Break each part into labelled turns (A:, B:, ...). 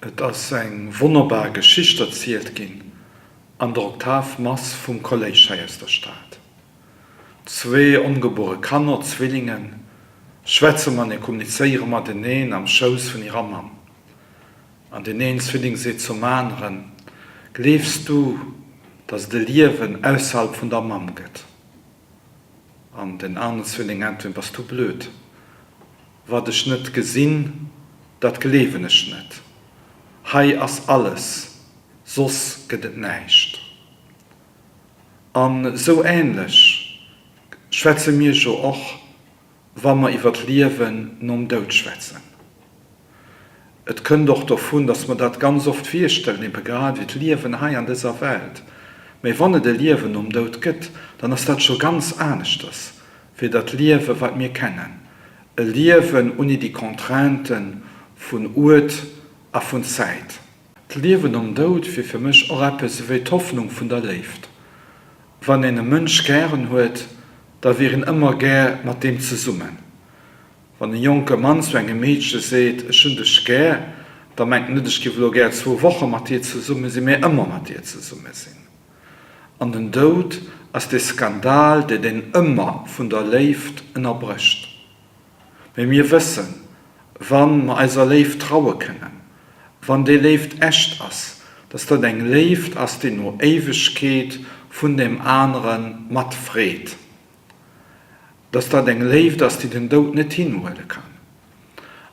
A: Et ass eng wonnerbar Geschicht erzielt ginn an der Oktavmass vum Kolléisch hei aus der Stad. Zwee ongebuere Kanner, Zwillingen, schwätze matenee, kommunizéiere mateneen am Schouss vun hirer Mamm. An deen een Zwilling seet zum aneren, Gleefs du, datt et e Liewen ausserhalb vun der Mamm gëtt? An den aneren Zwilling äntwert, Bass du blöd? Wat ech net gesinn, dat gleewen ech net. Hei ass alles, soss gëtt et näischt. An esou änlech schwätze mir jo och, wa mer iwwer d'Liewen nom Doud schwätzen. Et kënnt och dovun, dass mer dat ganz oft virstellen, ebe grad wéi d'Liewen hei an dëser Welt. Mä wann et e Liewen nom Doud gëtt, dann ass dat scho ganz aneschters wéi dat Liewe wat mir kennen, e Liewen unni déi Contraintë vun Uert a vun Zäit. D'Liewen nom Doud wier fir mech och eppes ewéi d'Hoffnung vun der Léift. Wann een e Mënsch gären huet, da wier een ëmmer gär mat deem zesummen. Wann e jonke Mann zu engem Meedche seet, Ech hunn dech gär, da mengt en net, Ech géif elo gär zwou Woche mat dir zesumme sinn, mä ëmmer mat dir zesumme sinn. An den Doud ass dee Skandal, dee deen Ëmmer vun der Léift ënnerbrécht. Mä mir wëssen, wa mer eiser Léift traue kënnen, wann déi Léift echt ass, dass dat eng Léift ass, déi no Éiwegkeet vun deem anere mat freet. Dass dat eng Léift ass, déi den Doud net hinhuele kann.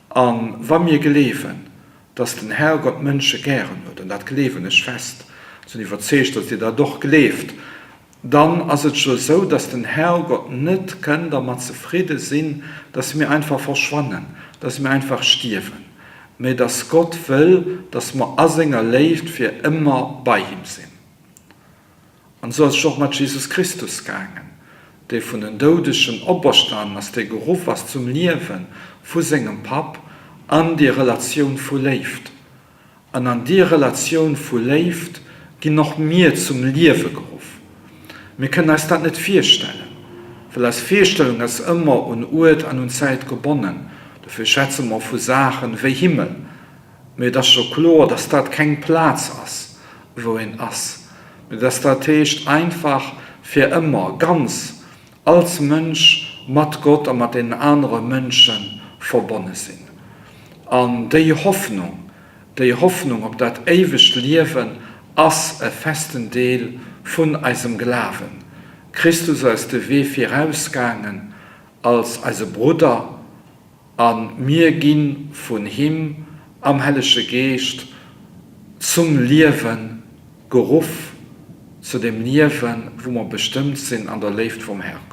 A: A wa mir gleewen, dass den Herrgott d'Mënsche gären huet, an dat gleewen ech fest, sinn iwwerzeegt, dass Dir dat och gleeft, dann ass et jo esou, dass den Herrgott net kënn dermat zefridde sinn, dass mir einfach verschwannen, dass mir einfach stierwen, mä dass Gott wëll, dass mer a senger Léift fir ëmmer bei him sinn. An esou ass et och mat Jesus Christus gaangen, dee vun den Doudegen operstanen ass, dee geruff ass zum Liewe vu sengem Papp an déi Relatioun vu Léift. An an déi Relatioun vu Léift ginn och mir zum Liewe geruff. Mir kënnen eis dat net virstellen, well eis Virstellung ass ëmmer un Uert an un Zäit gebonnen. Dofir schwätze mer vu Saachen wéi Himmel. Mee et ass scho kloer, dass dat keng Plaz ass, wou een ass, mee dass dat heescht einfach fir ëmmer ganz als Mënsch mat Gott a mat deenen anere Mënsche verbonne sinn. An déi Hoffnung, déi Hoffnung op dat éiwegt Liewen ass e festen Deel vun eisem Glawen. Christus ass de Wee virausgaangen als eise Brudder. A mir gi vun him am Hellege Geescht zum Liewe geruff, zu dem Liewen, wou mer bestëmmt sinn an der Léift vum Herrgott.